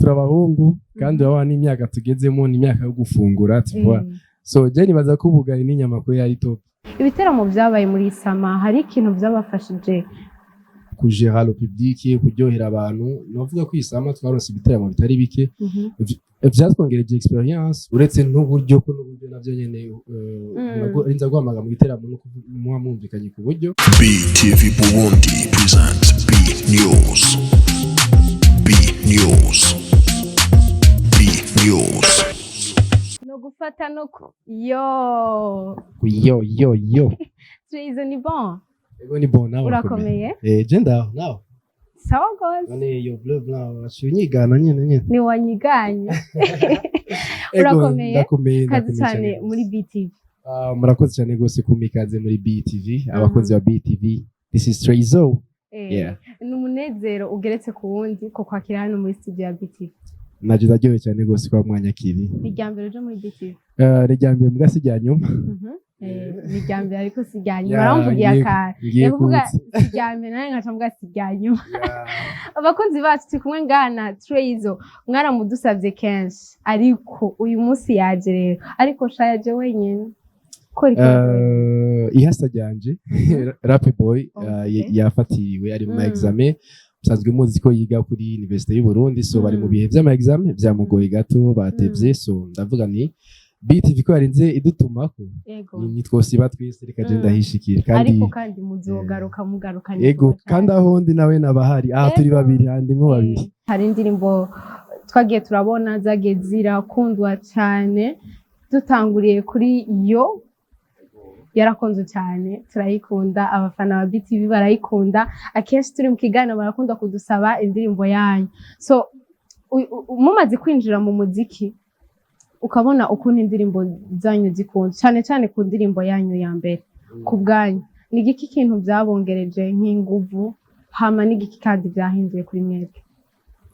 Turabahungu kandi urabona n'imyaka tugezemo ni imyaka yo gufungura, tu vois. So je nibaza ko ubugari n'inyama ko yari top. Ibiteramo byabaye muri summer, hari ikintu byabafashije? Kugera le public, kuryohera abantu. Novuga ko iyi summer twaronse ibiteramo bitari bike vyatwongereje experience, uretse n'uburyo, ko n'uburyo navyo nyene arinza guhamagara mu giteramo no muba mwumvikanye ku buryo. BTV Burundi presents B News. B News. B News. No gufata no ku yo. Yo yo yo. Trezo, ni bon? Ego, ni bon, nawe? Urakomeye? Je ndaho, nawe? Sawa gose. None iyo bleu blanc waciye unyigana nyene nyene. Ni wanyiganye. Ego, Urakomeye? Ndakomeye. Kazi Ndakomeye. cyane Gose. muri BTV. Ah, murakoze cyane gose kumpa ikaze muri BTV. Abakozi ba BTV, this is Trezo. Ni umunezero ugeretse ku wundi ko kwakira hano muri studio ya BTV. Naje ndaryohewe cyane gose kuba mwanyakiri. Ni irya mbere uje muri BTV? Ni irya mbere mbwa si irya nyuma. Ni irya mbere ariko si irya nyuma. Ya, Aramvugiye akantu. ngiye Yakuvuga kutsa. si irya mbere, nawe nkaca mvuga si irya nyuma. Abakunzi bacu, turi kumwe ngana Trezo, mwaramudusabye kenshi, ariko uyu munsi yaje rero, ariko sha yaje wenyine ko riko. Ihasa ryanje Rap Boy yafatiriwe ari mu examen. Musanzwe muzi ko yiga kuri Université y'u Burundi, so bari mu bihe vy'ama examen, vyamugoye gato, batevye. So ndavuga ni BTV ko yarinze idutumako, nitwosiba twese, reka je ndahishikira kandi. Ariko kandi muzogaruka mugarukanye Ego. vuba cane. Kandi aho ndi nawe nabahari aha turi babiri, handi nko babiri. Hari indirimbo twagiye turabona zagiye zirakundwa cyane, dutanguriye kuri yo, yarakunzwe cyane, turayikunda, abafana ba BTV barayikunda. Akenshi turi mu kiganiro barakunda kudusaba indirimbo yanyu. So mumaze kwinjira mu muziki, ukabona ukuntu indirimbo zanyu zikunzwe cyane cyane, ku ndirimbo yanyu ya mbere, ku bwanyu ni igiki kintu byabongereje nk'inguvu, hama n'igiki kandi byahinduye kuri mwebwe?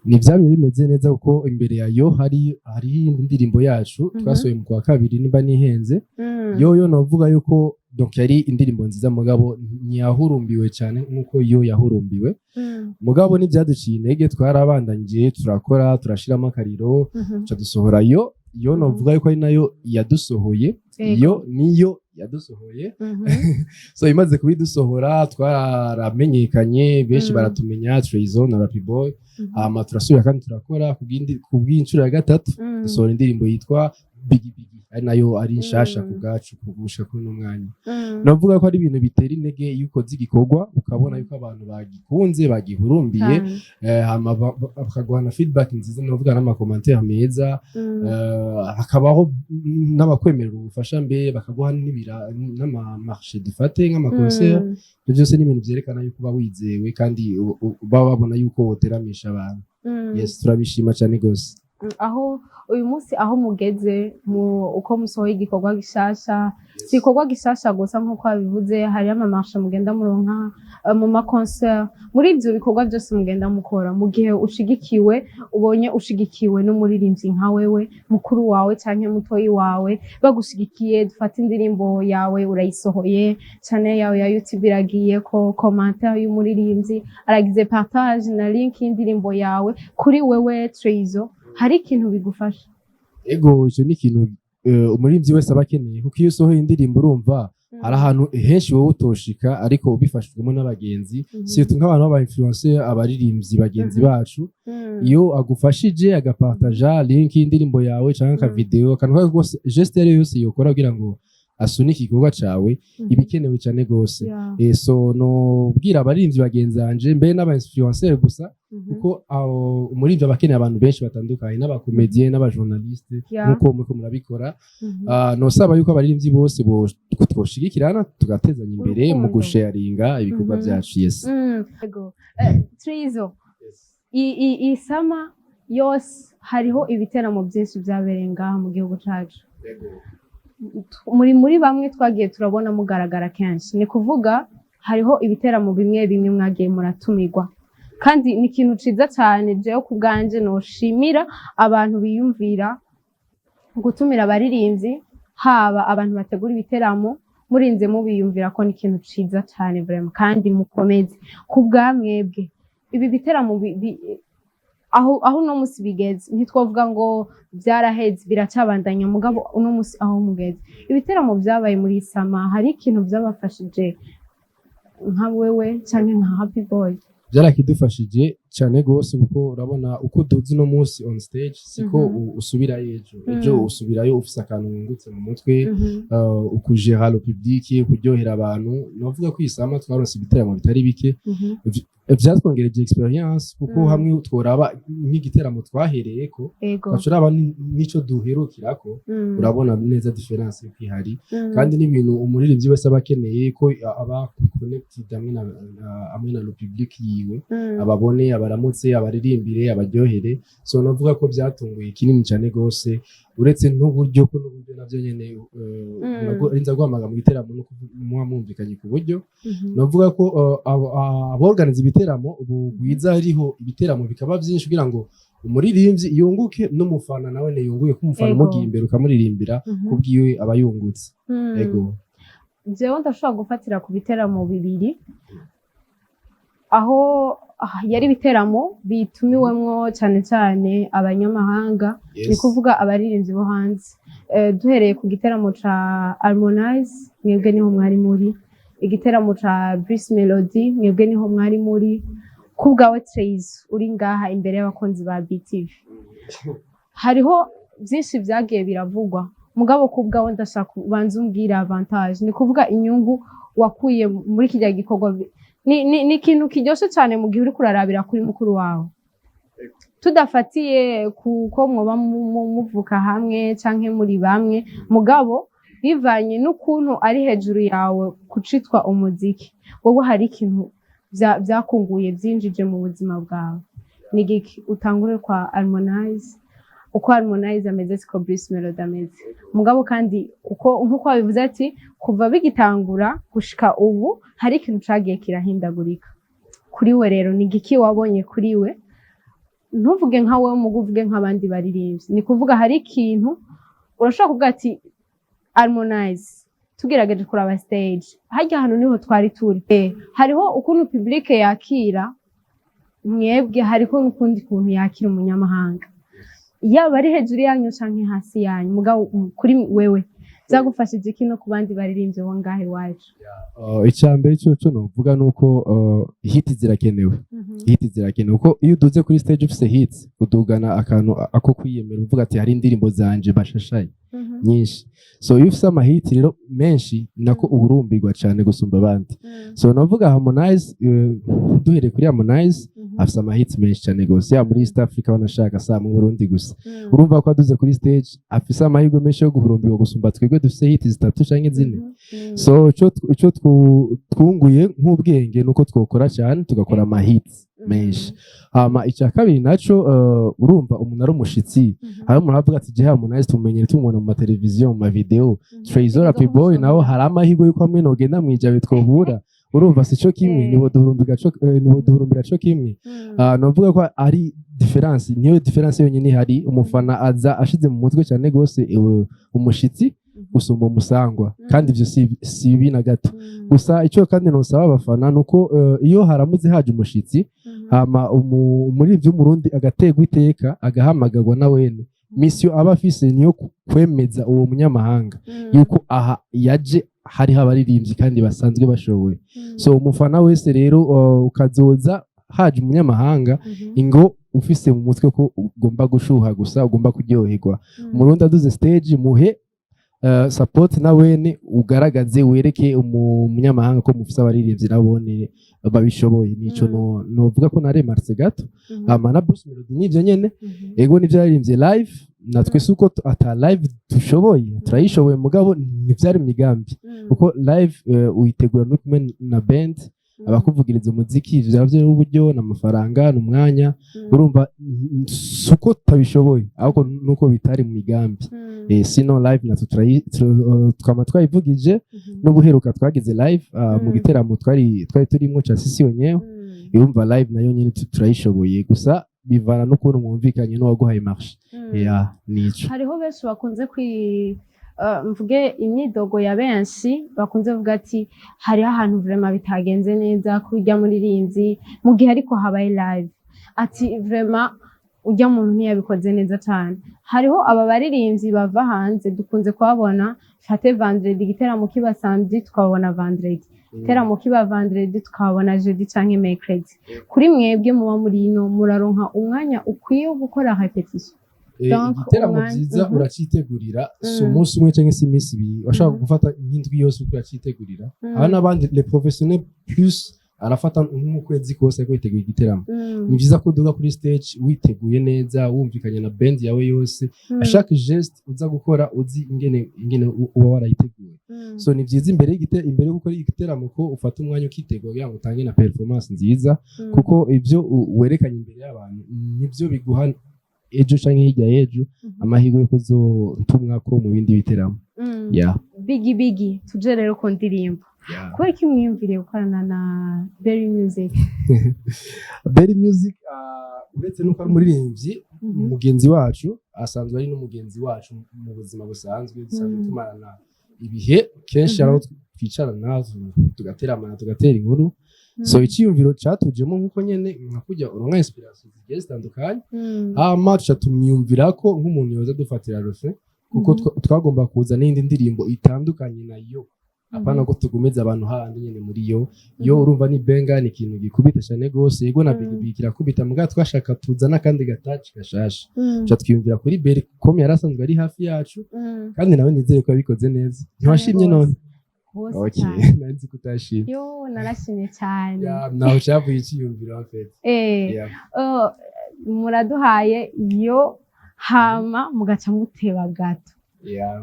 Ni ivyamye bimeze neza, kuko imbere yayo hari iyindi ndirimbo yacu twasohoye mu kwa kabiri, nimba nihenze. Yoyo novuga yuko donc yari indirimbo nziza, mugabo ntiyahurumbiwe cyane nk'uko yo yahurumbiwe. Mugabo ntibyaduciye intege, twarabandanyije, turakora, turashiramo akariro, tuca dusohora yo. Yo novuga yuko ari nayo yadusohoye. Yo niyo yadusohoye. So imaze kubidusohora, twaramenyekanye, benshi baratumenya, Trayzo na Rappy Boy. Hama turasubira kandi turakora ku bw'inshuro ya gatatu, dusohora indirimbo yitwa Bigi Bigi, ari nayo ari nshasha ku bwacu kugusha kuri uno mwanya. Navuga ko ari ibintu bitera intege iyo ukoze igikorwa ukabona yuko abantu bagikunze, bagihurumbiye, hama bakaguha na feedback nziza, navuga n'ama commentaire meza, hakabaho n'abakwemerera ubufasha, mbere bakaguha n'ibira n'ama marché, dufate nk'ama concert. Ibyo byose ni ibintu byerekana yuko uba wizewe kandi baba babona yuko woteramisha abantu. Yes, turabishima cyane gose. Aho uyu munsi aho mugeze mu uko musohoye igikorwa gishasha, si igikorwa gishasha gusa nk'uko babivuze, hariyo ama marché mugenda muronka, mu ma concert, muri ivyo bikorwa byose mugenda mukora, mu gihe ushigikiwe, ubonye ushigikiwe n'umuririmbyi nka wewe, mukuru wawe canke mutoyi wawe, bagushigikiye, dufate indirimbo yawe urayisohoye, channel yawe ya YouTube iragiye ko commentaire y'umuririmbyi, aragize partage na link y'indirimbo yawe, kuri wewe Trezo hari ikintu bigufasha? Ego, icyo ni ikintu umuririmbyi wese aba akeneye, kuko iyo usohoye indirimbo, urumva hari ahantu henshi wowe utoshika, ariko ubifashijwemo n'abagenzi, surtout nk'abantu b'aba influencer, abaririmbyi bagenzi bacu. Iyo agufashije agapartaja link y'indirimbo yawe cyangwa aka video, akantu kako kose, geste iyo ari yo yose yokora kugira ngo asunike igikorwa cawe, iba ikenewe cyane gose. So nobwira abaririmbyi bagenzi banje, mbere n'aba influencer gusa, kuko aho umuririmbyi aba akeneye abantu benshi batandukanye, n'aba comédien, n'aba journaliste, nk'uko muriko murabikora. Ah, nosaba yuko abaririmbyi bose twoshigikirana, tugatezanya imbere mu Urukundo. gusharinga ibikorwa byacu, yes. Ego. Trizo, iyi summer yose hariho ibiteramo byinshi byabereye ngaha mu gihugu cacu. Muri bamwe twagiye turabona mugaragara kenshi, ni kuvuga hariho ibiteramo bimwe bimwe mwagiye muratumirwa, kandi ni ikintu ciza cyane. Jewe ku bwanje noshimira abantu biyumvira gutumira abaririmbyi, haba abantu bategura ibiteramo, murinze mubiyumvira ko ni ikintu ciza cyane vraiment, kandi mukomeze. Ku bwa mwebwe ibi biteramo. Aho uno musi bigeze, ntitwovuga ngo vyaraheze, biracabandanya, mugabo uno musi aho mugeze, ibiteramo vyabaye muri summer, hari ikintu vyabafashije nka wewe canke nka Happy Boy? Byarakidufashije cyane gose, kuko urabona uko uduze uno munsi on stage siko usubirayo ejo. Ejo usubirayo ufise akantu wungutse mu mutwe, ukujera le public, kuryohera abantu. Novuga ko iyi summer twaronse ibiteramo bitari bike, vyatwongereje experience, kuko hamwe tworaba nk'igiteramo twahereyeko, ugaca uraba n'ico duherukirako, urabona neza différence yuko ihari. Kandi n'ibintu umuririmbyi wese aba akeneye ko aba connected hamwe na le public yiwe, ababone, abaramutse, abaririmbire, abaryohere. So novuga ko byatunguye kinini cyane gose, uretse n'uburyo, ko n'uburyo navyo nyene arinza guhamagara mu giteramo no muba mwumvikanye ku buryo. Novuga ko aborganiza ibiteramo ubu bwiza hariho ibiteramo bikaba byinshi kugira ngo umuririmbyi yunguke n'umufana nawe yunguke, ko umufana umugiye imbere ukamuririmbira, kubwiwe aba yungutse. Ego. Jewe ndashobora gufatira ku biteramo bibiri aho yari ibiteramo bitumiwemwo cyane cyane abanyamahanga, ni kuvuga abaririmbyi bo hanze. Duhereye ku giteramo ca Harmonize, mwebwe niho mwari muri. Igiteramo ca Bruce Melody, mwebwe niho mwari muri. Ku bwawe Trace, uri ngaha imbere y'abakunzi ba BTV, hariho byinshi byagiye biravugwa, mugabo ku bwawe ndashaka ubanze umbwira avantage, ni kuvuga inyungu wakuye muri kirya gikorwa. Ni ikintu kiryoshe cyane mu gihe uriko urarabira kuri mukuru wawe, tudafatiye kuko mwoba muvuka hamwe canke muri bamwe, mugabo bivanye n'ukuntu ari hejuru yawe kucitwa umuziki, wowe hari ikintu vyakunguye, vyinjije mu buzima bwawe, ni giki? Utangure kwa Harmonize. Uko Harmonize ameze siko Bruce Melody ameze, mugabo kandi uko nkuko wabivuze ati kuva bigitangura gushika ubu hari ikintu cagiye kirahindagurika kuri we. Rero ni giki wabonye kuri we? Ntuvuge nka wewe, mugo uvuge nk'abandi baririmbyi. Ni kuvuga hari ikintu urashobora kuvuga ati Harmonize tugerageje kuraba stage harya hantu niho twari turi. Hariho ukuntu public yakira mwebwe, hariho n'ukundi kuntu yakira umunyamahanga, yaba ari hejuru yanyu canke hasi yanyu. Mugabo kuri wewe vyagufashije iki, no ku bandi baririmbyi bo ngahe iwacu? Icya mbere cyo novuga nuko hit zirakenewe. Hit zirakenewe, kuko iyo uduze kuri stage ufise hit, udugana akantu ako kwiyemera, uvuga ati hari indirimbo zanje bashashaye nyinshi. So iyo ufise amahiti rero menshi, nako uburumbirwa cyane gusumba abandi. So navuga Harmonize, duhereye kuri Harmonize, afise amahiti menshi cyane gose, yaba muri East Africa, banashaka sa mu Burundi gusa. Urumva ko aduze kuri stage afise amahirwe menshi yo guhurumbirwa gusumba twebwe dufise hit zitatu canke zine. So ico twunguye nk'ubwenge nuko twokora cyane, tugakora amahits menshi. Hama icya kabiri naco, urumva umuntu ari umushitsi, hari umuntu avuga ati je Harmonize tumenyere tumubona mu mateleviziyo, mu mavideo. Trezor, Happy Boy naho hari amahirwe yuko hamwe nogenda mwijabe twohura, urumva sico kimwe. Nibo duhurumbira co kimwe. Novuga ko ari différence, niyo différence yonyine ihari. Umufana aza ashize mu mutwe cyane gose umushitsi gusumba umusangwa, kandi ivyo si bibi na gato. Gusa icyo kandi nosaba abafana nuko iyo haramutse haje umushitsi, hama umuririmbyi w'Umurundi agaterwa iteka, agahamagarwa, na wene mission aba afise niyo kwemeza uwo munyamahanga yuko aha yaje hariho abaririmbyi kandi basanzwe bashoboye. So umufana wese rero, ukazoza haje umunyamahanga, ingo ufise mu mutwe ko ugomba gushuha gusa, ugomba kuryoherwa. Umurundi aduze stage, muhe support na wene, ugaragaze, wereke umunyamahanga ko mufise abaririmbyi nabone babishoboye. Nico novuga ko naremarse gato. Hama na Bruce Melody nivyo nyene. Ego, nivyo yaririmbye live, natwe si uko ata live dushoboye, turayishoboye, mugabo ntivyari mu migambi, kuko live uyitegura no kumwe na band, abakuvugiriza umuziki. Ivyo navyo n'uburyo, n'amafaranga, n'umwanya. Urumva si uko tutabishoboye, ahubwo nuko bitari mu migambi. Sino live natwe twama twayivugije. N'ubuheruka twagize live mu giteramo twari turimo ca Sisi wenyewe. Urumva live nayo nyene turayishoboye, gusa bivana n'ukuntu mwumvikanye n'uwaguhaye marché. Yeah, nico. Hariho benshi bakunze kwi mvuge imyidogo ya benshi bakunze kuvuga ati hariho ahantu vraiment bitagenze neza kuri urya muririmbyi mu gihe ariko habaye live, ati vraiment. Ujya muntu ntiyabikoze neza cyane. Hariho aba baririmbyi bava hanze dukunze kuhabona, fate vendredi, igiteramo kiba samedi tukabona vendredi, igiteramo kiba vendredi tukabona jeudi canke mercredi. Kuri mwebwe muba muri ino, muraronka umwanya ukwiye wo gukora répétition? Donc, Igiteramo vyiza uracitegurira, si umunsi umwe cyangwa se iminsi 2, washaka gufata nk'indwi yose uriko uracitegurira. Aho n'abandi, les professionnels plus, arafata nk'ukwezi kose ariko yiteguye igiteramo. Ni vyiza ko uduga kuri stage witeguye neza, wumvikanye na band yawe yose, à chaque geste uza gukora uzi ingene uba warayiteguye. So ni vyiza imbere yo gukora igiteramo ko ufata umwanya ukitegura kugira ngo utange na performance nziza, kuko ivyo werekanye imbere y'abantu nivyo biguha ejo canke hirya y'ejo amahirwe yo kuzotumwa ko mu bindi biteramo. Yeah. Bigi Bigi, tuje rero ku ndirimbo. Kubera ko mwiyumviriye gukorana na Berry Music? Berry Music, uretse nuko ari umuririmbyi mugenzi wacu, asanzwe ari n'umugenzi wacu mu buzima busanzwe, dusanzwe tumarana ibihe kenshi, aho twicarana tugateramana, tugatera inkuru. So icyiyumviro catujemo nkuko nyene nka kujya uronka inspiration zigiye zitandukanye, hama tuca tumwiyumvira ko nk'umuntu yoza dufatira refrain, kuko twagomba kuza n'indi ndirimbo itandukanye nayo, apana ko tugumiza abantu handi nyene muri yo yo. Urumva ni benga, ni ikintu gikubita cyane gose, yego, na Big Big kirakubita, muga twashaka tuzana akandi gataci gashasha. Tuca twiyumvira kuri Berry comme yari asanzwe ari hafi yacu, kandi nawe nizere ko yabikoze neza. Ntiwashimye none? Gose Okay. cyane. Nari nzi ko utashimye. Yo, narashimye cyane. Ya, naho cyavuye icyiyumviro en fait. Yeah. Muraduhaye iyo, hama mugaca muteba gato,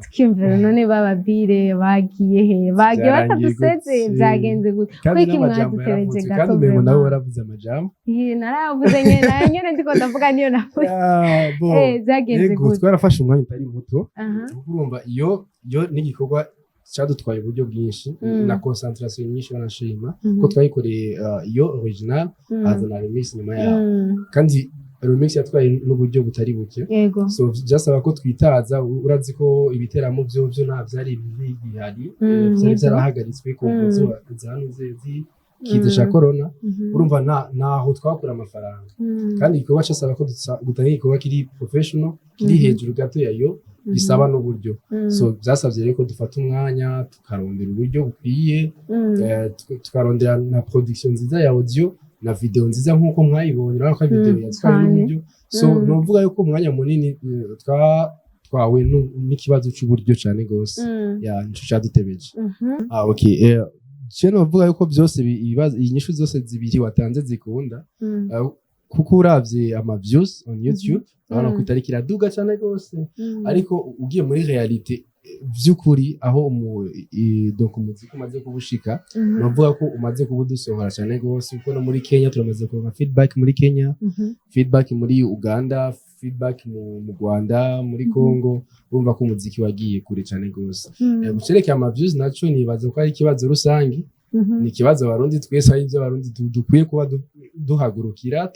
tukiyumvira none bababire bagiye he, bagiye Byarangiye batadusezeye? gute? Byagenze gute? Kandi Kuki n'amajambo mwadutebeje yaravuzwe gato? kandi umengo nawe Vraiment. waravuze amajambo. Iyi, naravuze nyene, nayo nyene ndiko ndavuga niyo navuze. Yeah, bon. Byagenze Yego, gute? twarafashe umwanya utari muto, kuko urumva iyo n'igikorwa cyadutwaye uburyo bwinshi na concentration nyinshi, banashima ko twayikoreye iyo original, haza na remix nyuma yaho, kandi remix yatwaye n'uburyo butari buke. So byasaba ko twitaza, urazi ko ibiteramo byo nta byari bigihari, byari byarahagaritswe ku mvu zanuze z'ikiza ca corona. Urumva ntaho twakura amafaranga, kandi igikorwa cyasaba ko gutanga igikorwa kiri professional, kiri hejuru gato yayo, gisaba n'uburyo. So byasabye rero ko dufata umwanya tukarondera uburyo bukwiye, tukarondera na production nziza ya audio na video nziza nk'uko mwayibonye. Urabona ko video yatwaye n'uburyo. So nuvuga yuko umwanya munini twatwawe n'ikibazo c'uburyo cyane gose, ya, nico cadutebeje. Ah, okay, je novuga yuko byose ibibazo, inyishu zose zibiri watanze zikunda, kuko uravye ama views on YouTube, urabona ko itariki iraduga cyane gose, ariko ugiye muri réalité, vy'ukuri aho donc umuziki umaze kubushika, novuga ko umaze kuba udusohora cyane gose, kuko no muri Kenya turamaze kuronka feedback, muri Kenya, feedback muri Uganda, feedback mu Rwanda, muri Congo. Urumva ko umuziki wagiye kure cyane gose. Gucerekeye ama views naco, nibaza ko ari ikibazo rusangi, ni ikibazo Abarundi twese, ari ibyo Abarundi dukwiye kuba duhagurukira,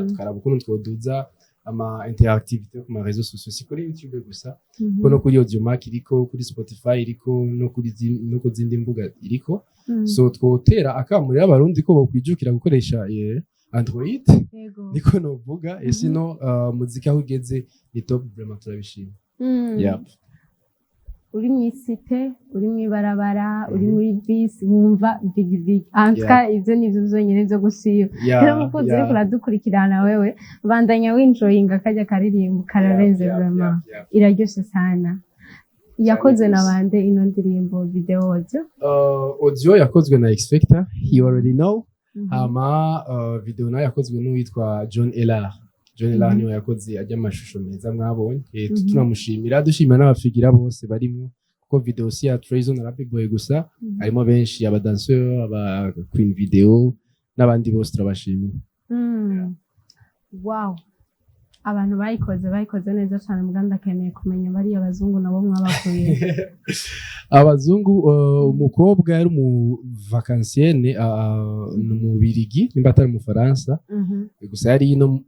tukaraba ukuntu twoduza ama interactivité ku ma réseaux sociaux, si kuri YouTube gusa, ko no kuri Audiomack iriko, kuri Spotify iriko, no ku zindi mbuga iriko. So twotera akamo rero Abarundi ko bokwijukira gukoresha Android, niko novuga. Sino muziki aho ugeze ni top vraiment, turabishima. Yep. Uri mw'isite, uri mw'ibarabara, uri muri bisi, wumva Big Big antuka. Ivyo nivyo vyonyene vyo gusiba. Rero mukunzi uriko uradukurikirana wewe, bandanya winjoyinga karya karirimbo, kararenze vraiment. Iraryoshe sana. Yakozwe na gose. bande ino ndirimbo, video, audio? Audio yakozwe na X-Factor, he already know. Hama video nayo yakozwe n'uwitwa John Elar. John Elar niwe yakoze ajya amashusho meza mwabonye. Tunamushimira, dushimira n'abafigira bose barimo, kuko video si ya Trayson na Rappy Boy gusa, harimo benshi, aba danseur, aba queen video n'abandi bose turabashimiye. Wow, abantu bayikoze neza cyane. Mbwa ndakeneye kumenya bariya bazungu nabo mwabakuye. Abazungu, umukobwa yari umu vacancienne, ni umubirigi nimba atari umufaransa, gusa yari ino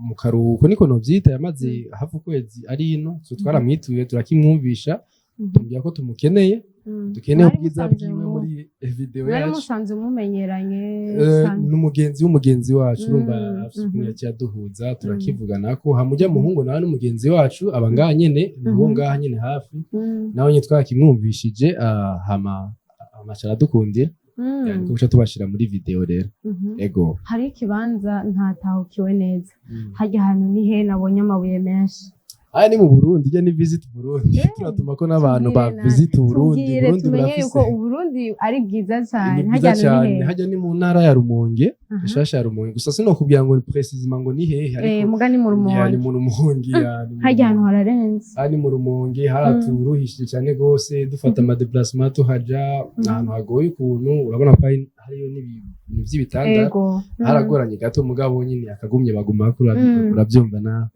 mu karuhuko, niko novyita, yamaze hafi ukwezi ari ino. So twaramwituye, turakimwumvisha, tumubwira ko tumukeneye, dukeneye Mwari ubwiza musanze bwiwe muri video Mwari yacu. musanzwe mumenyeranye? N'umugenzi w'umugenzi wacu. Urumva, afise ukuntu yaciye aduhuza, turakivugana ko hamujya muhungu nawe n'umugenzi wacu aba ngaha nyene, uwo ngaha nyene hafi. Nawe nyene twakimwumvishije, hama amaca aradukundira. Yani ko guca tubashira muri video rero. Ego. Hari ikibanza ntatahukiwe neza. Hajya ahantu ni he? Nabonye amabuye menshi. Aya ni mu Burundi, ijya ni Visit Burundi. Turatuma ko n'abantu ba Tubwire Visit Burundi. Tubwire Burundi tumenye burafise yuko Uburundi ari bwiza cyane. Ni Hajya bwiza ahantu ni cyane. he? Hajya ni mu ntara ya Rumonge. Ishasha ya Rumonge. Gusa sinokubwira ngo ni précisément ngo ni hehe, ariko Muga ni mu ya, ni Rumonge. mu Rumonge, ya, ni mu Hajya ahantu Rumonge. hararenze. Aha ni mu Rumonge, haraturuhishije cyane rwose dufata ama déplacement tuhaja. Ni ahantu hagoye ukuntu, urabona ko hariyo n'ibintu by'ibitanda. Haragoranye gato, mugabo nyine akagumye baguma urabyumva na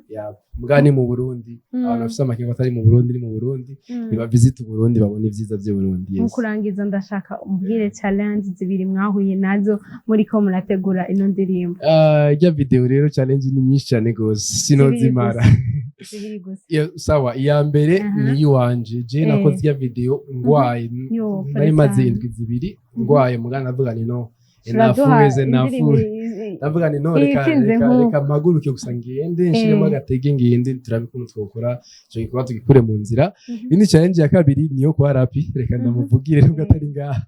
ya, mugabo ni mu Burundi. Abantu bafise amakenga atari mu Burundi, ni mu Burundi. Niba Visit Burundi, babona ibyiza by'u Burundi. Mu Yes. kurangiza, ndashaka umbwire challenge zibiri mwahuye nazo muriko murategura ino ndirimbo. Ah, ijya video rero, challenge ni nyinshi cyane gose, sinozimara. Zibiri gusa. Sawa, iya mbere ni iwanje je. Nakoze ijya video ngwaye. Yo, Nari maze pole. indwi 2 ngwaye, mugana navuga ni no Turaduha nafuze indirimbo nafuze, ndavuga ni no, reka itinze reka nk'uko. reka mpaguruke gusa ngende nshiremo agatege, ngende turabe ukuntu twokora ico gikorwa, tugikure mu nzira. Indi challenge ya kabiri niyo kwa Rapi, reka ndamuvugire nubwo atari ngaha.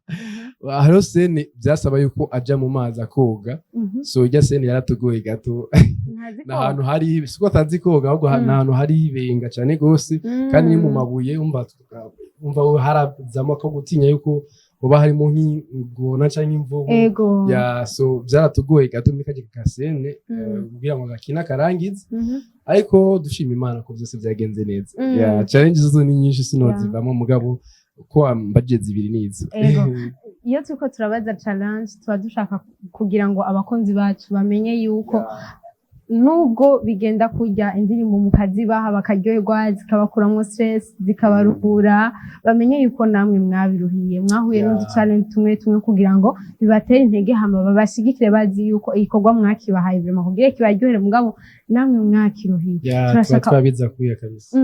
Hariho scène byasaba yuko aja mu mazi akoga. So ijya scène yaratugoye gato. Ntazi Ni ahantu hari, siko atazi koga, ahubwo ni ahantu hari ibenga cyane gose, kandi ni mu mabuye. Umva harazamo ko gutinya yuko hoba harimo nk'ingona canke imvubu. Ya, so byaratugoye gato muri kajya ka scène kugira ngo gakina karangize, ariko dushima Imana ko byose byagenze neza. Ya, challenge zo ni nyinshi, sinozivamo, mugabo ko ambajije zibiri nizo. Ego. Iyo turiko turabaza challenge, tuba dushaka kugira ngo abakunzi bacu bamenye yuko nubwo bigenda kurya indirimbo mukazibaha bakaryoherwa, zikabakuramwo stress, zikabaruhura, bamenye yuko namwe mwabiruhiye, mwahuye n'udu challenge tumwe tumwe kugira ngo bibatere intege, hama babashigikire bazi yuko igikorwa mwakibahaye vraiment kugira kibaryohere, mugabo namwe mwakiruhiye. Ya, tuba twabiza kuya kabisa.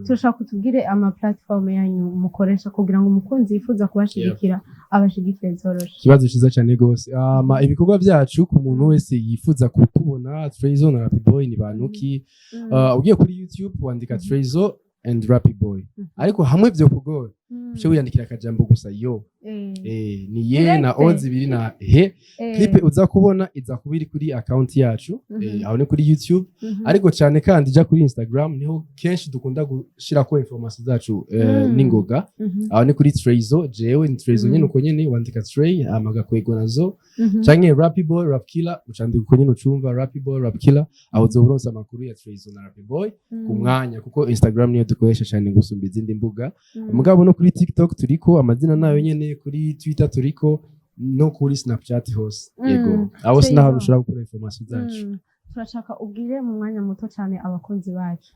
Turashaka kutubwire ama platform yanyu mukoresha kugira ngo umukunzi yifuza kubashigikira abashigikire vyoroshe. Ikibazo cyiza cyane rwose. Ama ibikorwa byacu, ku muntu wese yifuza kutubona, Trayzo na Rappi Boy ni bantuki? Ugiye kuri YouTube wandika Trayzo and Rappi Boy. Ariko hamwe vyo kugora, uce wiyandikira akajambo gusa yo. Ni ye na o Direct. zibiri na he. Clip uza kubona iza kuba iri kuri account yacu. Aho ni kuri YouTube. Ariko cyane kandi ijya kuri Instagram, niho kenshi dukunda gushirako information zacu n'ingoga. Aho ni kuri Trayzo, jewe ni Trayzo nyene, uko nyene wandika Trey hama agakwego nazo, canke Rappy Boy Rap Killer, ucandika uko nyene ucumva Rappy Boy Rap Killer. Aho uzoba uronse amakuru ya Trayzo na Rappy Boy ku mwanya, kuko Instagram niyo dukoresha cyane gusumba izindi mbuga. Mugabo no kuri TikTok turiko, amazina nayo nyene, kuri Twitter turiko, no kuri Snapchat hose. Yego, aho sinahantu ushobora gukura information zacu. Turashaka ubwire mu mwanya muto cyane abakunzi bacu,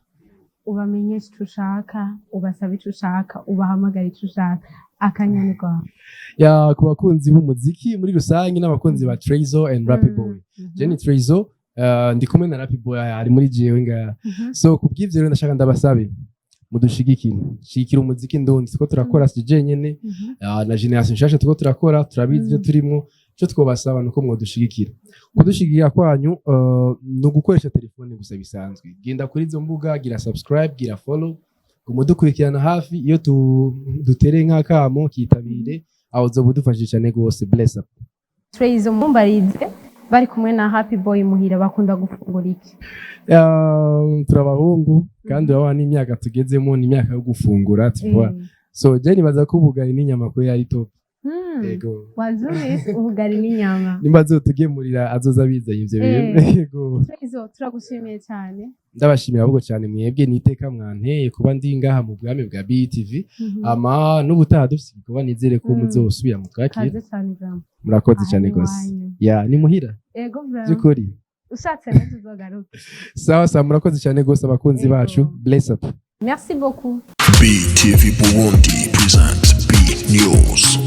ubamenyeshe icyo ushaka, ubasabe icyo ushaka, ubahamagare icyo ushaka. Akanya ni kwawe. Ya, ku bakunzi b'umuziki muri rusange n'abakunzi ba Trayzo and Rappy Boy, Jenny Trayzo, ndi kumwe na Rappy Boy, ari muri jewe ngaha. So kubw'ivyo rero ndashaka ndabasabe mudushigikire, shigikira umuziki ndundi tuko turakora, si jenyene. Na génération nshasha tuko turakora, turabizi ivyo turimo. Icyo twobasaba nuko mwodushigikira. Kudushigikira kwanyu ni ugukoresha telefone gusa bisanzwe. Genda kuri izo mbuga, gira subscribe, gira follow, guma dukurikirana hafi. Iyo dutereye nk'akamo, kitabire, aho uzoba udufashije cyane rwose. Bless up. Trayzo, mumbarize, bari kumwe na Happy Boy muhira bakunda gufungura iki? Turi abahungu kandi urabona n'imyaka tugezemo ni imyaka yo gufungura, tu vois. So je nibaza ko ubugari n'inyama kuri ari top. Yego. Wazumise ubugari n'inyama. Nimba azotugemurira, azoza bizanye ivyo bintu. Yego. Trayzo, turagushimiye cyane. Ndabashimira ahubwo cyane mwebwe niteka mwanteye kuba ndi ngaha mu bwami bwa BTV. Ama n'ubutaha dufite igikorwa, nizere ko muzosubira mu twakira. Kaze cyane vraiment. Murakoze Aha cyane ni rwose. iwanyu. Ya, ni muhira. Ego vraiment. By'ukuri. Ushatse neza uzogaruke. Sawa sawa, murakoze cyane rwose abakunzi bacu. Bless up. Merci beaucoup. BTV Burundi presents B News.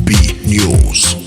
B News.